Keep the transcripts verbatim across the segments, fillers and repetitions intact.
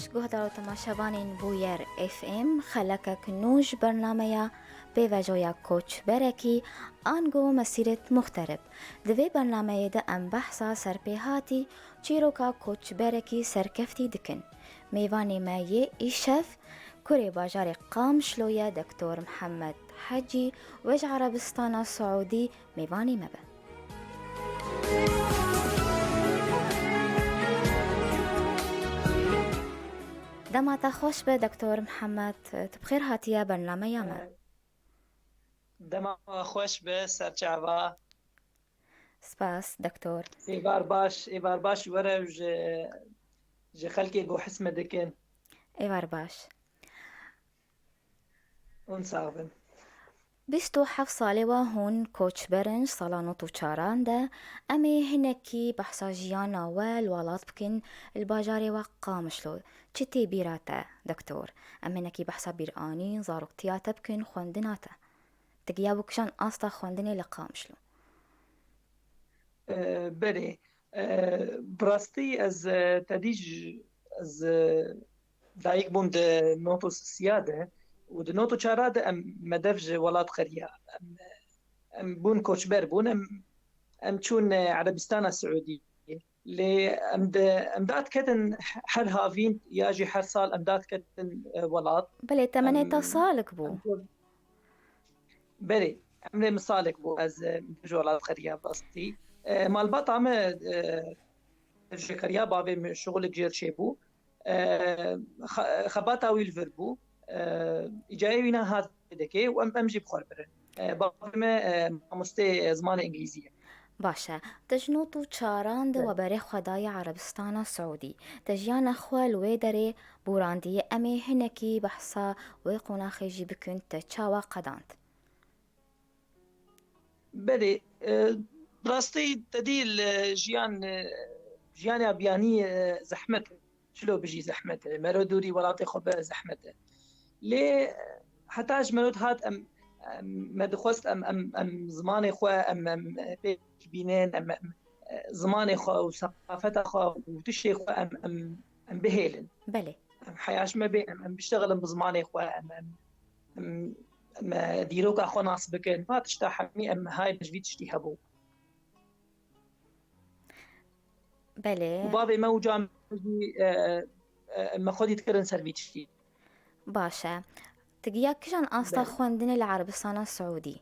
Guhdar û temaşevanên Bûyer F M, xelekek nû ji bernameya Pêvejoya Koçberekî, ango Mesîret Muxterib. Di vê bernameyê de em behsa serpêhatî çîroka koçberekî serkeftî dikin. Mêvanê me yê îşev kurê bajarê Qamişlo ye, Doktor Mihemed Hecî, we ji Erebistana Siûdî mêvanê me be. Dema te xweş be, Doktor Mihemed, tu bi xêr hatiye bernameya me. Dema we xweş be, serçava. Spas, Doktor. Êvar baş, êvar baş were û ji, ji xelkê ku his me dikin. Êvar baş. Hûn sax bin. Bîst û heft salê we hûn koçber in, ji sala nod û çaran de. Em ê hinekî behsa jiyana we li welat bikin, li bajarê we Qamişlo. Çi tê bîra te, Doktor? Em hinekî behsa bîranîn, zaroktiya te bikin, xwendina te. Tu giya bû kîjan asta xwendinê li Qamişlo? E, belê. E, bi rastî ez, e, tedî ji, ez, e, dayik bûm di nod û sisiya de û di nod û çara de em, me dev ji welat xeriya. Em, em bûn koçber bûn, em, em çûn, e, Erebistana Siûdî. Lê em di, em diketin her havîn ya jî her sal em diketin, e, welat. Belê, temenê te Em, salik bû. em Belê, emrê min salek bû, ez, e, ji welat xeriya bi rastî. E, malbata me, e, ji xeriya bavê min şixulek jêr çêbû. E, xe-, xebata wî li vir bû. E, îcayê wî ne hat dikê û em, em jî bi xwe re birin. E, bavê me, e, mamostê zimanê îngilîzî ye. Baş e. Te ji nod û çaran de Belê. we berê xwe daye Erebistana Siûdî. Te jiyana xwe li wê derê borandiye. Em ê hinekî behsa wê qonaxê jî bikin, te çawa qedand? Belê, e, bi rastî te dî li jiyan, e, jiyana biyanî, e, zehmet e. Çilo bijî zehmet e. Mero dûrî welatê xwe be zehmet e. Lê heta ji mero dihat em, em, me dixwest em, em, em zimanê xwe em, em, e, pêk bînin, em, em, e, zimanê xwe û seqafeta xwe û tiştê xwe em, em, em bihêlin. Belê. Em heya ji me bê, em, em biştexilin bi zimanê xwe, em, em, em, em, e, dîroka xwe nas bikin. Va tişta hemî em hay bi ji vî tiştî hebû. Belê. Û bavê me û ca me jî, e, e, me xwedî dikirin ser vî tiştî. Baş e. Tu giya kîjan asta Belê. xwendinê li Erebistana Siûdî?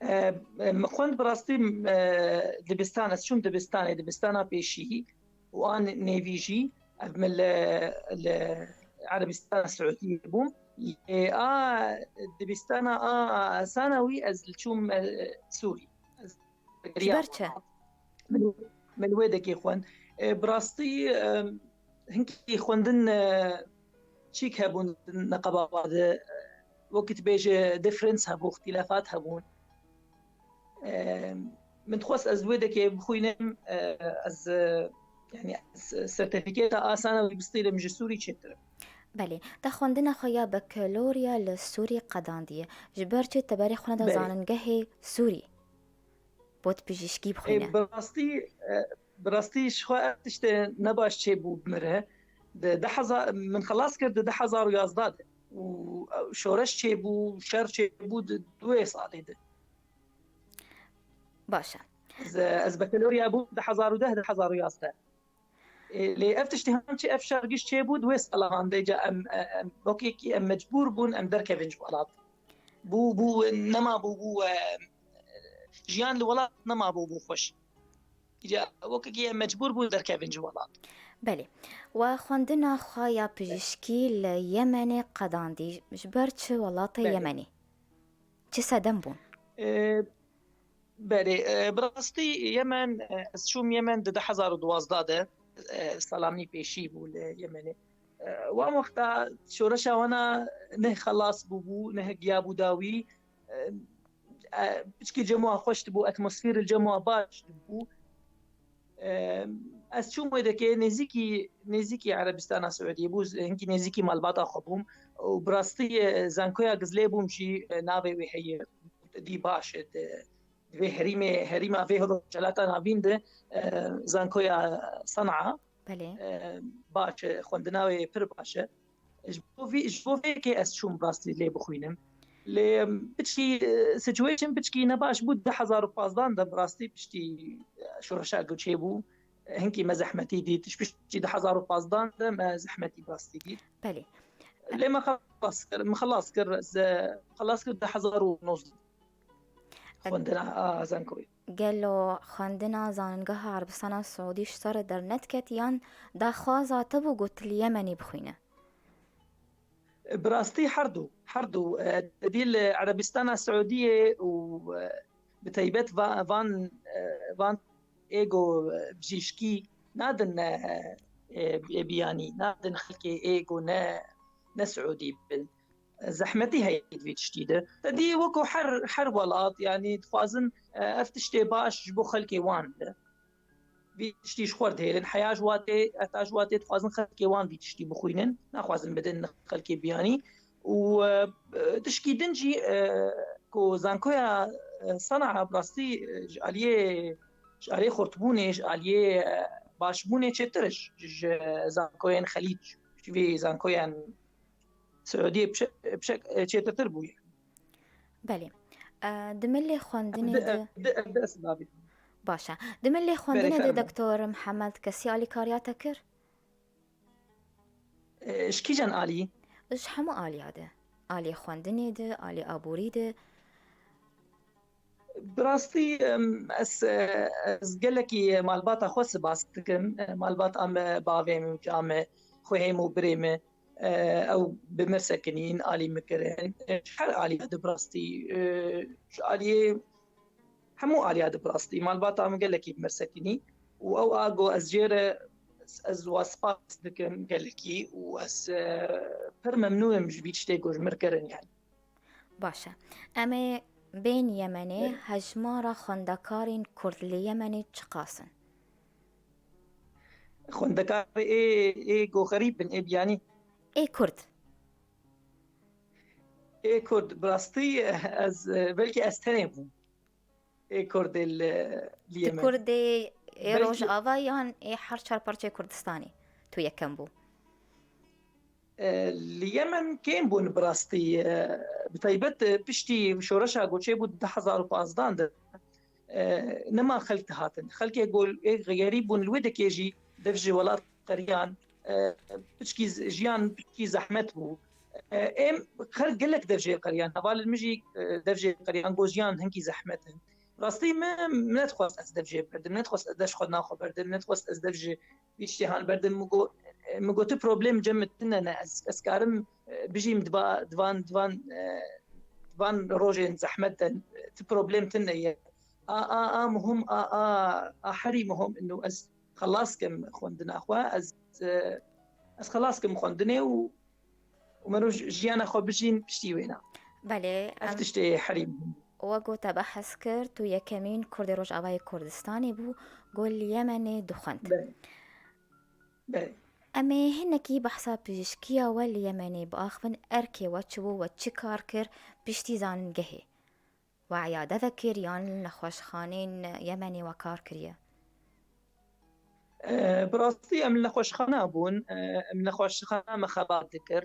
E, e, min xwend bi rastî, e, dibistan, ez çûm dibistanê, dibistana pêşî û a nêvî jî, ev min li, li Erebistana Siûdî bûm. Lê a dibistana a sanawî ez li çûm, e, Sûrî. Ez Ji ber çi? Min, min wê dekê xwend. E, bi rastî, e, hinkî xwendin, e, çîk hebûn di neqeba wa de, e, wekî dibêje difference hebû, îxtîlafat hebûn. E, min dixwest ez wê dekê bixwînim, e, ez, e, yani ez sertîfîketa a sanawî bistîlim ji Sûrî çêtir e. Belê, te xwendina xwe ya bakalorya li Sûrî qedandiye. Ji ber çi te berê xwe neda Belê. zanîngehê Sûrî? Bot pijîşkî Ê, bixwîne. Bi rastî, e, bi rastî ji xwe ev tiştê ne baş çêbû bi min re. Di du hezar, min xelas kir di du hezar û yazdeh de. Û, e, şoreş çêbû, şer çêbû di, di wê salê de. Baş e. Ez, ez bakalorya bûm du hezar û deh, du hezar û yazdeh. Ê, lê ev tiştî hem çi ev şer giş çêbû, di wê sala van de ca em, e, em, wekî em mecbûr bûn, em derkevin ji welat. Bû, bû, nema bû, bû, e, jiyan li welat nema bû, bû xweş. Îca wekî em mecbûr bûn derkevin ji welat. Belê. We xwendina xwe ya pijîşkî li Yemenê qedandî, ji ber çi welatê Belê. Yemenê? Çi sedem bûn? E, Belê, e, bi rastî Yemen, e, ez çûm Yemen di du hezar û duwazdeh de, e, sala min pêşî bû li Yemenê. E, wan wexta şoreşa wana neh xelas bûbû, neh giya bû dawî, e, e, piçkî cem wa xweş dibû, atmosfêr li cem wa baş dibû. E, ez çûm wê dekê nêzîkî, nêzîkî Erebistana Siûdiyê bû, hinkî nêzîkî malbata xwe bûm û bi rastî, e, zankoya Gizlê bûm jî, e, navê wê heye, dî baş e, di, di vê herîmê, herîma vê rojhelata navîn de, e, zankoya San'a. Belê. E, baş e, xwendina wê pir baş e. Ji bo vî, ji bo vê yekê ez çûm rastî lê bixwînim. Lê, em, piçkî, e, situation piçkî nebaş bû, du hezar û pazdeh de bi rastî piştî, e, şoreşa ku çêbû, e, hinkî me zehmetî dît. Ji piştî du hezar û pazdeh de me zehmetî bi rastî dît. Belê. Lê me xelas kir, me xelas kir, ez, e, xelas kir du hezar û nozdeh. Xwendina, a, Zankoyê. Gelo xwendina Zanîngeha Erebistana Siûdî ji te re dernediket yan daxwaza te bû ku tu li Yemenê bixwîne? Bi rastî herdu, herdu, e, te dî li Erebistana Siûdiyê û, e, bi taybet va-, van, e, van ê ku, e, bijîşkî nadin, e, e, e, biyanî, nadin xelkê ê ku ne, ne Siûdî bin. Zehmetî heye di vî tiştî de. Te dî wekî her, her welat, yanî dixwazin, e, ev tiştê baş ji bo xelkê wan be. Vî tiştî ji xwe dihêlin. Heya ji watê, heta ji watê dixwazin xelkê wan vî tiştî bixwînin. Naxwazin bidin xelkê biyanî. Û, e, tişkî din jî, e, ku zankoya, e, Sena'a bi rastî, e, ji aliyê, ji aliyê xurtbûnê, ji aliyê, e, başbûnê çêtir e ji, ji zankoyên Xelîc, ji vî zankoyên Siûdiyê pişek, pişek, e, çêtirtir bûye. Belê. E, di milê xwendinê de Di, di, di, di, Baş e. Di milê xwendinê de Doktor Mihemed kesî alîkariya te kir? E, ji kîjan alî? Ji hemû aliya de. Alî xwendinê de, alî aborî de. Bi rastî, em, ez, e, ez gelekî malbata xwe spas dikim. E, malbata me, bavê min, ca me, xwehê min û birê min, e, ew bi mir sekinîn, alî min kirin. E, ji her aliya de bi rastî, e, ji aliyê hemû aliya de bi rastî malbata min gelekî bi mir sekinî û ew a ku ez jê re ez wa spas dikim gelekî û ez, e, pir memnûn im ji vî tiştê ku ji mir kirin, yani. Baş e. Em ê bên Yemenê, hejmara xwendekarên Kurd li Yemenê çiqas in? Xwendekarê ê, ê ku xerîb bin, ê biyanî. Ê Kurd. Ê Kurd, bi rastî ez, belkî ez tenê bûm. Ê Kurdê li, li Tu Yemen. Kurdê ê Belkî- Rojava yan ê her çar parçeyê Kurdistanê tu yekem bû? E, li Yemen kêm bûn bi rastî. E, bi taybet, e, piştî şoreşa ku çêbû di du hezar û pazdeh de, e, nema xelk dihatin. Xelkê ku ê xerîb bûn li wê dekê jî dev ji welat qeriyan, e, piçkî z-, jiyan piçkî zehmet bû. E, em xelk gelek dev jê qeriyan. Hevalên min jî, e, dev jê qeriyan, got jiyan hinkî zehmet in. Rastî min, min nedixwest ez dev jê berdim, nedixwest ez dev ji xwe naxwe berdim, nedixwest ez dev ji vî tiştê han berdim. Min got, min got, tu problem cem min tune ne. Ez, ez karim, e, bijîm diva-, divan, divan, e, divan rojên zehmet de, tu problem tune ye. A, a, a muhim, a, a, a herî muhim inu ez xelas kim xwendina xwe, ez, e, ez xelas kim xwendinê û, û mero j-, jiyana xwe bijîn piştî wêna. Belê, Ev em, tiştê herî muhim. Wek ku te behs kir, tu yekemîn Kurdê Rojavayê Kurdistanê bû, ku li Yemenê dixwend. Belê. Belê. Em ê hinekî behsa pizîşkiya we li Yemenê biaxivin, erkê we çi bû, we çi kar kir piştî zanîngehê? We eyade vekir yan li nexweşxaneyên Yemenê we kar kiriye? E, bi rastî em li nexweşxana bûn. E, em li nexweşxana me xebat dikir.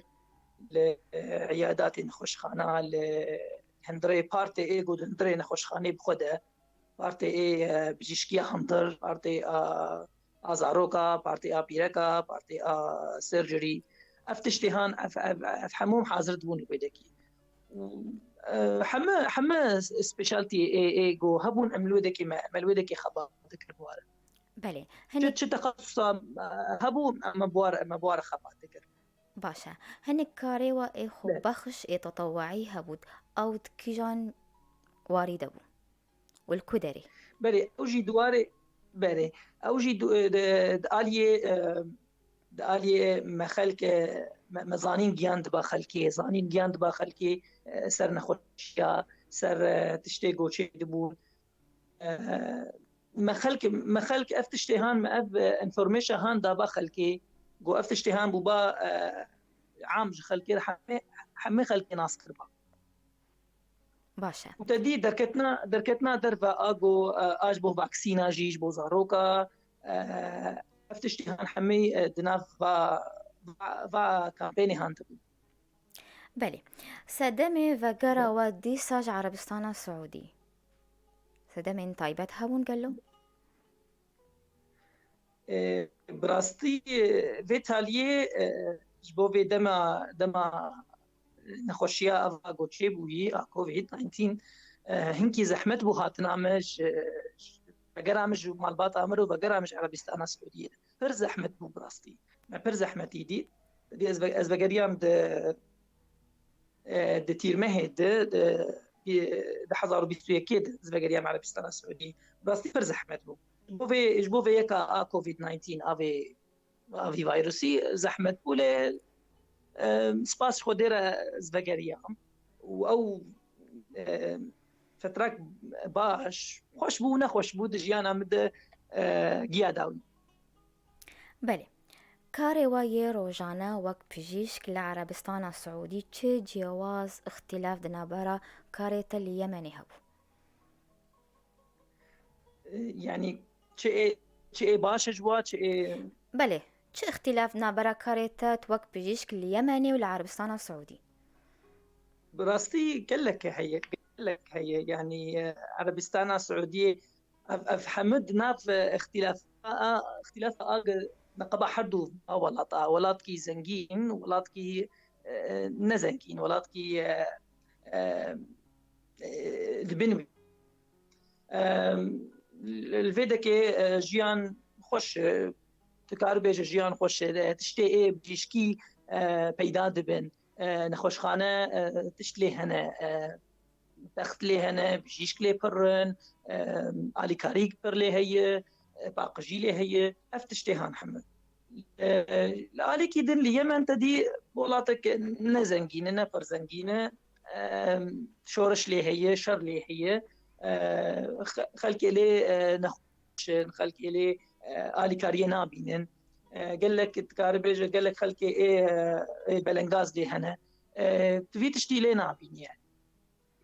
Li, e, eyadatê nexweşxana, li hundirê partê ê ku di hundirê nexweşxanê bi xwe de, partê ê, e, bijîşkiya hundir, partê a, a zaroka, partê a pîreka, partê a surgery. Ev tiştê han, ev, ev, ev hemû hazir dibûn li wê dekî. Û, e, heme, heme specialty ê, ê ku hebûn em li wê dekî me, me li wê dekî xebat dikir bi wan re. Belê. Çi, Hinek, çi texasusa, e, hebû, em bi wan re, em bi wan re xebat dikir. Baş e. Hinek karê we ê xwe Belê. bexiş ê tetewuî hebû, ew di kîjan warî de bû? Û li ku derê? Belê, ew jî di warê, belê. Ew jî du-, di, di aliyê, e, di aliyê me xelk, e, me, me zanîn giyan diba xelkê, zanîn giyan diba xelkê, e, ser nexweşiya, ser, e, tiştê goçê dibûn. E, me xelk, me xelk ev tiştê han, me ev, e, information han daba xelkê, go ev tiştê han bûba, e, am ji xelkê re hemê, hemê xelkê nas kiriba. Baş e. Û te dî derketina, derketina derve a go, e, a ji bo vaksîna jî, ji bo zaroka, e, Ev tiştî han hemî, e, di nav va, va, va kampênê han dibû. Belê. Sedemê vegera we dîsa ji Erebistana Siûdî. Sedemên taybet hebûn gelo? E, bi rastî, e, vê taliyê, e, ji bo vê dema, dema nexweşiya ava ku çêbûyî a covid nineteen, e, hinkî zehmet bû hatina me ji, ji vegera min ji malbata min û vegera min ji Erebistana Siûdiyê de. Pir zehmet bû bi rastî. Me pir zehmetî dît. Dê ez ve-, ez vegeriyam di, e, di tîrmehê de, di, di hezar û bîst û yekê de ez vegeriyam Erebistana Siûdî. Bi rastî pir zehmet bû. Ji bo vê, ji bo vê yeka a covid nineteen, a vê, a vî virusî zehmet bû lê, e, spas Xwedê re ez vegeriyam. Û ew, e, fetrek baş, xweş bû û nexweş bû di jiyana min de, e, giya dawî. Belê. Karê we yê rojane wek pijîşk li Erebistana Siûdî çi ciyawaz, îxtîlaf di navbera karê te li Yemenê hebû? E, yanî çi ê, çi ê baş e ji wa, çi ê Belê. Çi îxtîlaf navbera karê te wek pijîşk li Yemenê û li Erebistana Siûdî? Bi rastî gelek heye, gelek heye. Yanî, e, Erebistana Siûdiyê ev, ev hemû di nav, e, îxtîlafa, îxtîlafa a neqeba her du a welata, welatkî zengîn, welatkî, e, nezengîn, welatkî, e, e, e, li bin wî. E, li vê dekê, e, jiyan xweş e, tu karibêje jiyan xweş e, tiştê ê bijîşkî, e, peyda dibin, e, nexweşxane, e, tişt lê hene, e, text lê hene, bijîşk lê pir in, e, alîkarî pir lê heye, e, paqijî lê heye, ev tiştê han hemû. E, li alîkî din li Yemen te dî welatek ne zengîn e, ne pir zengîn e. E, şoriş lê heye, şer lê heye. E, xe-, xelkê lê, e, nexweş in, xelkê lê, e, alîkariyê nabînin. E, gelek, dikaribêje, gelek xelkê ê, e, ê belengaz lê hene. E, tu vî tiştî lê nabînî.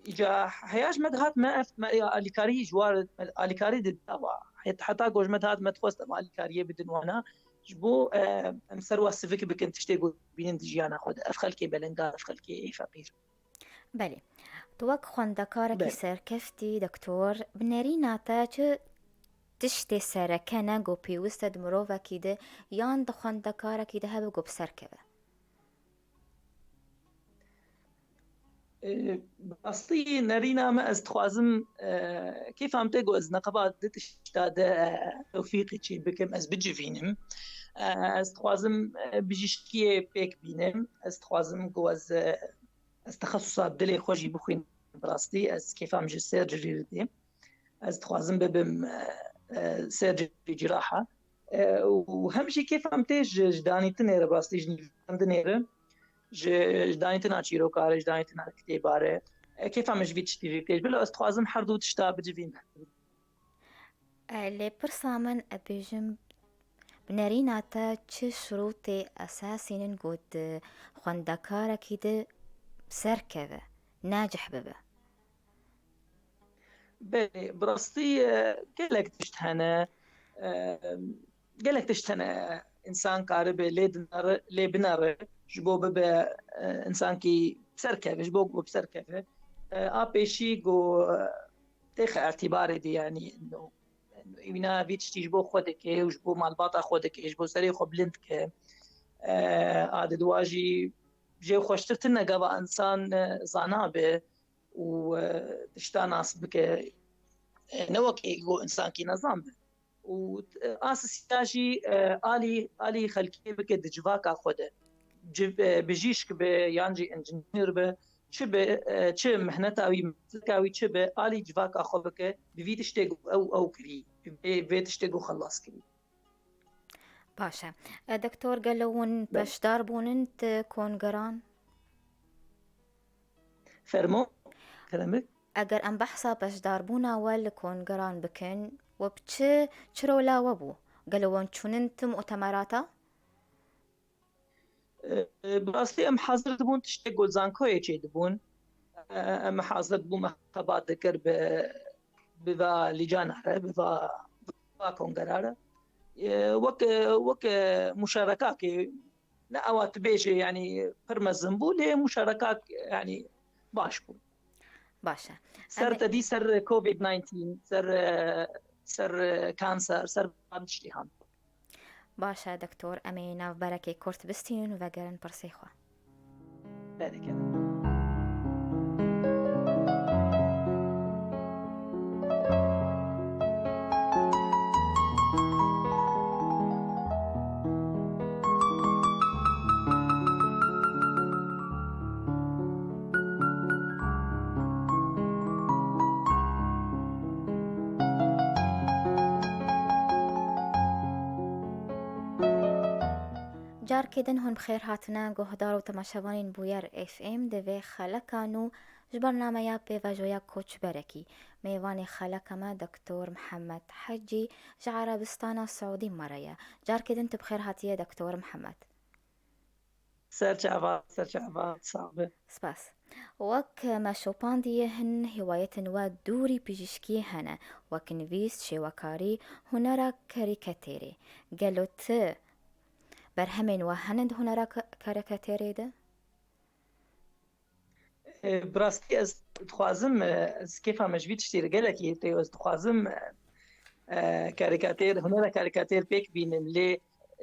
Îca heya ji me dihat me ev, me alîkarî ji war, me alîkarî dida wa. Het-, heta ku ji me dihat me dixwest em alîkariyê bidin wana. Ji bo, e, em ser wa sivik bikin tiştê ku bînin di jiyana xwe de. Ev xelkê belengaz, ev xelkê ê feqîr. Belê. Tu wek xwendekarekî Belê. serkeftî, doktor, bi nerîna te çi tiştê sereke ne ku pêwist e di mirovekî de yan di xwendekarekî de hebe ku bi ser keve? E, bi rastî nerîna me ez dixwazim, e, kêfa min tê ku ez neqeba di tişta de, e, tewfîqê çê bikim, ez bicivînim. E, ez dixwazim, e, bijîşkiyê pêk bînim. Ez dixwazim ku ez, e, ez texesusa dilê xwe jî bixwînim. Bi rastî ez kêfa min ji surgery re tê. Ez dixwazim bibim, e, e, surgery ciraha. E, û hem jî kêfa min tê ji, ji danîtinê re, bi rastî ji nivîsandinê re, ji, ji danîtina çîroka re, ji danîtina kitêba re. E, kêfa min ji vî tiştî jî tê. Ji ber ez dixwazim her du tişta bicivînim. E, lê pirsa min, e, bêjim, bi nerîna te çi şirûtê esasî nin ku di xwendekarekî de serkeve, nacih bibe? Belê, bi rastî, e, gelek tişt hene. E, gelek tişt hene însan karibe lê dinere, lê binere ji bo bibe, e, însankî serkeve, ji bo ku bi ser keve. E, a pêşî ku, e, têxe ertîbarê de, yanî, ino, ino, wîna vî tiştî ji bo xwe dike û ji bo malbata xwe dike, ji bo serê xwe bilind dike. E, a di dua jî jê xweştir tune gava însan, e, zana be û, e, tişta nas bike. E, ne wekî ku însankî nezan be. Û, e, a sisiya jî, e, alî, alî xelkê bike di civaka xwe de. Civ-, e, bijîşk be, yan jî enjînîr be, çi be, e, çi mihneta wî, mesleka wî çi be, alî civaka xwe bike, bi vî tiştê ku ew, ew kirî, bi vê, vê tiştê ku xelas kirî. Baş e. E, doktor, gelo hûn Belê. beşdar bûnin ti kongeran? Fermo, kerem bik. Eger em behsa beşdarbûna we li kongeran bikin, we bi çi, çi rola we bû? Gelo wan çûnin ti mutemerata? E, e, bi rastî em hazir dibûn tiştê ku zankoyê çêdibûn. E, em hazir dibûn me xebat dikir bi, bi va lîcana re, bi va, va kongera re. e, wek, e, wek, e, muşarekakê, ne ewa tu bêjê, yanî pir mezin bû, lê muşarekak, yanî baş bû. Baş e. Ser te dî ser covid nineteen, ser, e, ser, e, kanser, ser van tiştî han. Baş e, doktor, em ê navberekê kurt bistînin û vegerin pirsê xwe. Bereket. Carkê din hûn bi xêr hatine guhdar û temaşevanên Bûyer F M. Di vê xeleka nû ji bernameya pêvajoya koçberekî, mêvanê xeleka me Doktor Mihemed Hecî ji Erebistana Siûdî me re ye. Carkê din tu bi xêr hatiye Doktor Mihemed. Ser çava, ser çava, sax be. Spas. Wek me şopandiye, hin hîwayetên we dûrî pijîşkiyê hene, wek nivîs, şêwekarî, hunera karîkatêrê. Gelo ti berhemên we hene di hunera ka-, karîkatêrê de? E, bi rastî ez dixwazim, e, ez kêfa me ji vî tiştî re gelekî tê û ez dixwazim, e, e, karîkatêr, hunera karîkatêr pêk bînim. Lê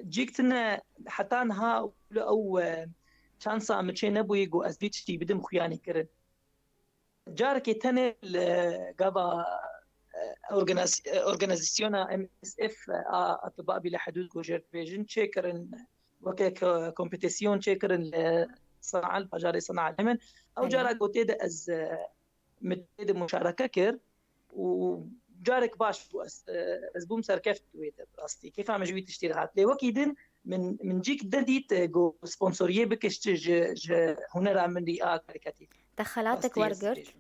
cîk tine heta niha li ew, e, çansa min çê nebûyî ku ez vî tiştî bidim xuyanî kirin. Carekê tenê li gava, e, organîz-, e, organîzasyona M S F a Etiba Bila Hidûd ku jê re dibêjin çêkirin, weke ko-, kompetisyon çêkirin li Sena, li bajarê Sena li Yemen. Ew cara ku tê de ez, e, min tê de muşareke kir û carek baş bû, ez, e, ez bûm serkeft wê de, bi rastî. Kêfa min ji wî tiştî re hat. Lê wekî din min, min cîk nedît, e, ku sponsoriyê bike ji, ji, ji hunera min rî a karîkatî. Te xelatek wergirt?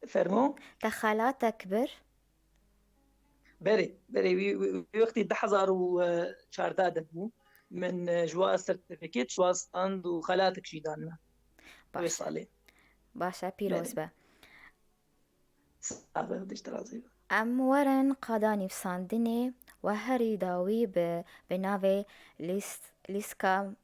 Fermo? Te xelatek bir? Berê, berê, wî, wî, wî wextî du hezar û çardeh de bû. Min, e, ji wa sertifiket, ji wa stand û xelatek jî dan me. Wê salê. Baş e, pîroz be. Sax be, Xwedê ji te razî be. Em werin qada nivîsandinê, we herî dawî bi, bi navê Lîs-, Lîska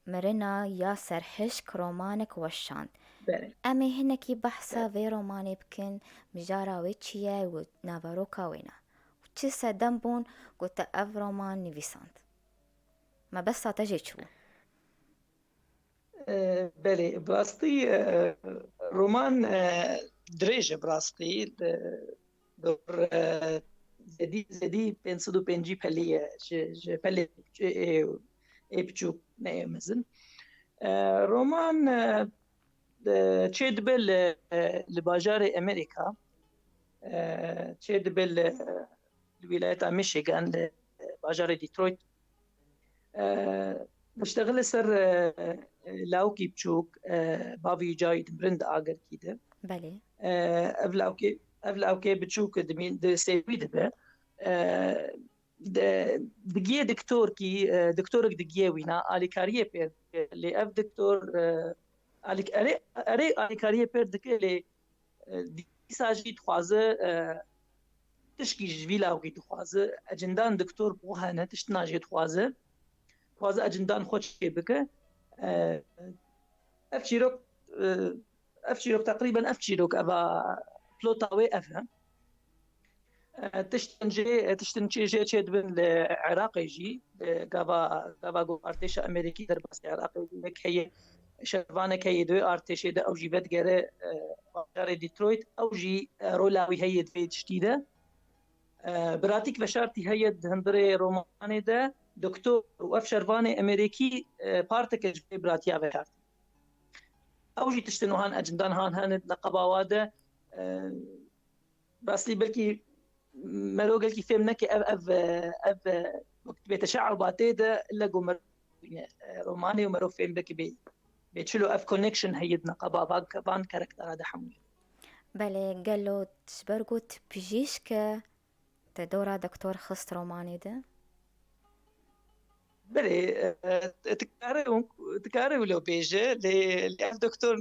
Mirina ya Serhişk romanek weşand. Belê. Em ê hinekî behsa vê romanê bikin, mijara wê çi ye û naveroka wê ne. Û çi sedem bûn ku te ev roman nivîsand? Mebesta te jê çi bû? E, belê, bi rastî, e, roman, e, dirêj e bi rastî. Di, di, e, zêdî, zêdî pênc sed û pêncî pelî ye, ji, ji pelê, ê, ê biçûk, ne ê mezin. E, roman, e, e, çêdibe li, li bajarê Amerîka, e, çêdibe li, li wîlayeta Michigan, li bajarê Detroit. E, diştexile ser, e, e, lawikî biçûk, e, bavî û cayî dimirin di agirkî de. Belê. E, ev lawikê, ev lawikê biçûk dimîn, di sêwî dibe. E, de, digiyê doktorkî, e, doktorek digiyê wîna, alîkariyê pê dike. Lê ev doktor, e, alîk-, erê, erê alîkariyê pê dike, lê, e, dîsa jî dixwaze, e, tişkî ji vî lawikî dixwaze, ecindan doktor bo hene, tiştina jê dixwaze. Dixwaze ecindan xwe çê bike. E, ev çîrok, e, ev çîrok teqrîben ev çîrok eva plota wê ev e. E, tiştin jê, e, tiştin çê jê çê dibin li Iraqê jî, e, gava, gava ku artêşa Amerîkî derbasî Iraqê bû, yek heye, şervanek heye di wê artêşê de, ew jî vedigere, e, bajarê Detroit, ew jî, e, rola wî heye di vê tiştî de. E, biratîk veşartî heye di hundirê romanê de, doktor û ev şervanê Amerîkî, e, parteke ji vê biratiya veşartî. Ew jî tiştin wihan ecindan han hene di neqeba wa de, e, Rastî belkî mero gelkî fêm neke ev, ev, ev, wek dibê teşe'uba tê de, ille ku mero, e, romanê û mero fêm bike bê, bê çilo ev connection heye di neqeba van, van karaktera de hemû. Belê, gelo ji ber ku tu pijîşk e, te dora doktor xist romanê de? Belê, e, dikare, dikare wilo bêje, lê, lê ev doktor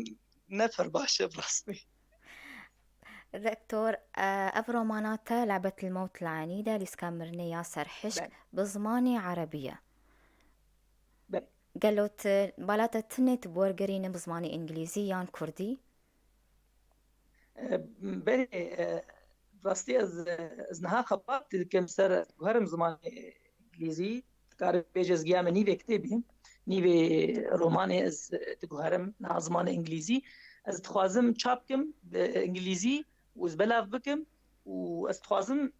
ne pir baş e, bi rastî. Doktor, e, ev romana te Le'betul Mewt Le'enî de, Lîska Mirinê ya Serhişk, Belê. Bi zimanê erebî ye. Belê. Gelo tu bala te tinê tu bi wer gerîne bi zimanê îngilîzî yan kurdî? E, Belê, e, rastî ez, ez niha xebat dikim ser, ez guherim zimanê îngilîzî. Dikare bêje ez giya me nîvê kitêbê, nîvê romanê ez diguherim niha zimanê îngilîzî. Ez dixwazim çap kim bi îngilîzî û ez belav bikim û ez dixwazim,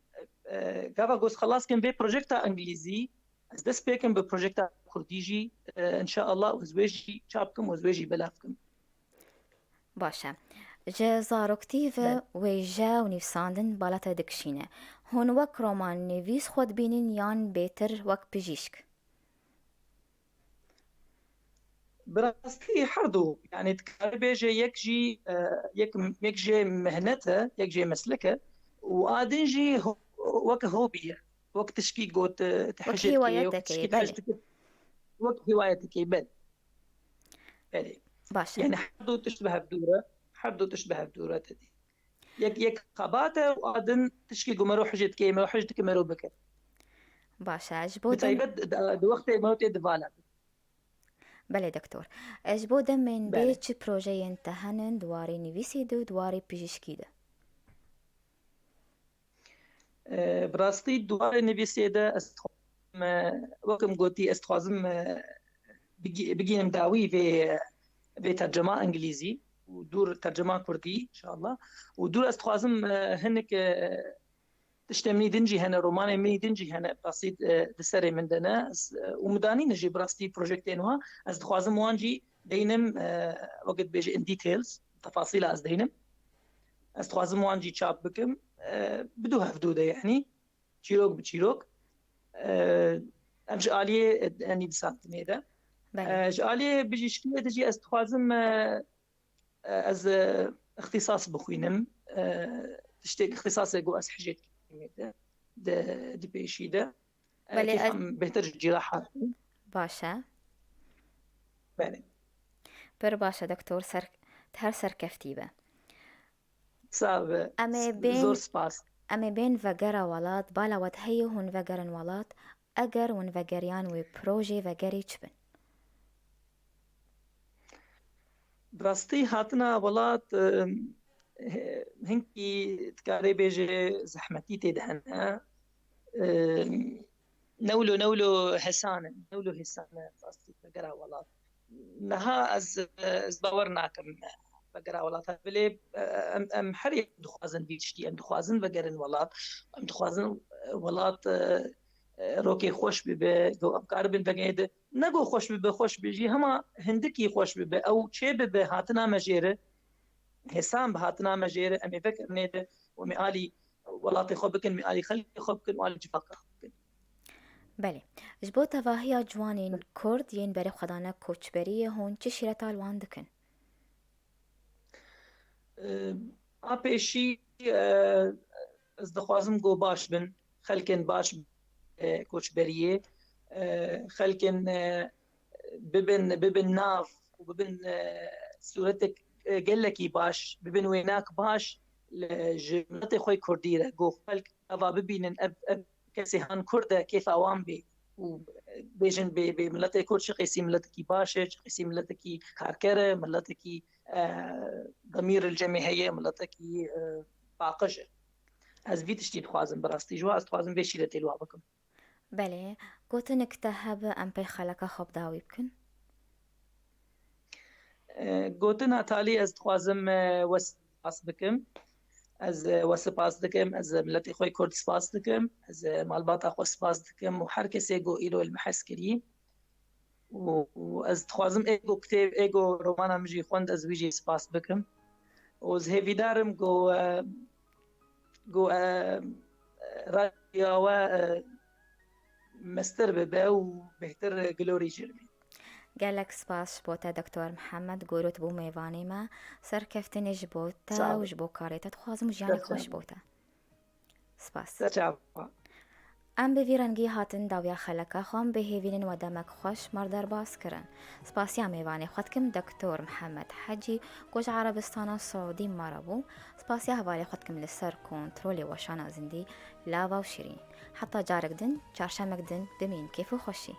e, gava ku ez xelas kim vê projekta îngilîzî, ez dest pê kim bi projekta kurdî jî, e, înşaallah, û ez wê jî çap kim û ez wê jî belav kim. Baş e. Ji zaroktî ve Belê. Wêje û nivîsandin bala te dikişîne. Hûn wek romannivîs xwe dibînin yan bêtir wek pijîşk? Bi rastî her du, yani dikare bêje yek jî, e, yek, yek jê mehnet e, yek jê meslek e û a din jî ho-, wek hobî ye. Wek tişkî got, e, te Wek hej dikî, wek hîwayetekê, tişkî te hej belê. dikî. Wek hîwayetekê, belê. Belê. Baş e. Yani her du tişt bi hev dû re, her du tişt bi hev dû re te dî. Yek, yek xebat e û a din tişkî ku mero hej dikê, mero hej dikê, mero bike. Baş e. Ji bo Bi dem taybet di, di wextê mero tê di vala. Belê doktor. E, ji bo demên bê Belê. Çi projeyên te henin di warê nivîsê de û di warê pijîşkî de? E, bi rastî di warê nivîsê de ez dixwazim, e, wekim gotî, ez dixwazim, e, bigî-, bigînim dawî vê, vê tercema îngilîzî û dûr tercema kurdî, înşallah. Û dûr ez dixwazim, e, hinek, e, tiştê min î din jî hene, romanê min î din jî hene, bi rastî, e, di serê min de ne. Ez, e, û min danîne jî bi rastî projektên wa. Ez dixwazim wan jî deynim, e, wekî dibêje in details, tefasîla ez deynim. Ez dixwazim wan jî çap bikim. E, bi du hevdû de, yanî çîrok bi çîrok. E, ev ji aliyê, e, nivîsandinê de. Belê. E, ji aliyê bijîşkiyê de jî ez dixwazim, e, e, ez, e, îxtîsas bixwînim. E, tiştê îxtîsasê ku ez hijê dikêm de, di, di pêşî de. E, Belê, ez kêfam bêhtir ji cîrahat. Baş e. Belê. Pir baş e doktor, ser, her serkeftî be. Sax be. Em ê S-, bên, zor spas. Em ê bên vegera welat, bala we heye hûn vegerin welat, eger hûn vegeriyan wê projê vegerê çi bin? Bi rastî hatina welat, e, he-, hinkî dikarê bêje zehmetî tê de hene. E, newlo, newlo hesan e, newlo hêsan e rastî vegera welat. Niha ez, ez bawer nakim vegera welat. Belê, e, em, em her yek dixwazin vî tiştî, em dixwazin vegerin welat. Em dixwazin, e, welat, e, e, rokê xweş bibe, ku em karibin vegerê de. Ne ku xweş bibe, xweş be jî, hema hindikî xweş bibe. Ew çê bibe hatina me jê re, hêsan bi hatina me jê re, em ê vekirinê de û em ê alî welatê xwe bikin, em ê alî xelkê xwe bikin û alî civaka xwe bikin. Belê. Ji bo tevahiya ciwanên Kurd yên berê xwe dane koçberiyê, hûn çi şîreta li wan dikin? E, a pêşî, e, ez dixwazim ku baş bin, xelkên baş, e, koçberiyê, e, xelkên, e, bibin, bibin nav û bibin, e, sûretek, e, gelekî baş, bibin wênak baş li, ji miletê xwe kurdî re, ku xelk eva bibînin, ev, ev kesê han kurd e, kêfa wan bê û bêjin bê, bê miletê kurd çi qêsî miletekî baş e, çi qêsî miletekî karker e, miletekî, e, demîr li cemê heye, miletekî, e, paqij e. Ez vî tiştî dixwazim bi rastî ji wan, ez dixwazim vê şîretê li wan bikim. Belê, gotinek te hebe em pê xeleka xwe bi dawî bikin? E, gotina talî ez dixwazim, e, we spas bikim. Ez, e, we spas dikim, ez, e, miletê xwe kurd spas dikim, ez, e, malbata xwe spas dikim û her kesê ku îro li me hez kirî. Û, û ez dixwazim ê ku kitêb, ê ku romana min jî xwend, ez wî jî spas bikim. Û ez hêvîdar im ku, e, ku, e, radyoya we, e, mestir bibe û bêhtir gilorî jî bibe. Gelek spas ji bo te, Doktor Mihemed, ku îro tu bû mêvanê me. Serkeftinê ji bo te û ji bo karê te dixwazim û jiyanê xweş ji bo te. Spas. Te çava. Em bi vî rengî hatin dawiya xeleka xwe, em bi hêvînin we demek xweş me re derbas kirin. Spasiya mêvanê xwe dikim Doktor Mihemed Hecî, ku ji Erebistana Siûdî me re bû. Spasiya hevalê xwe dikim li ser kontrolê weşana zindî, lava û şîrîn. Heta carek din, çarşemek din, bimînin kêf û xweşî.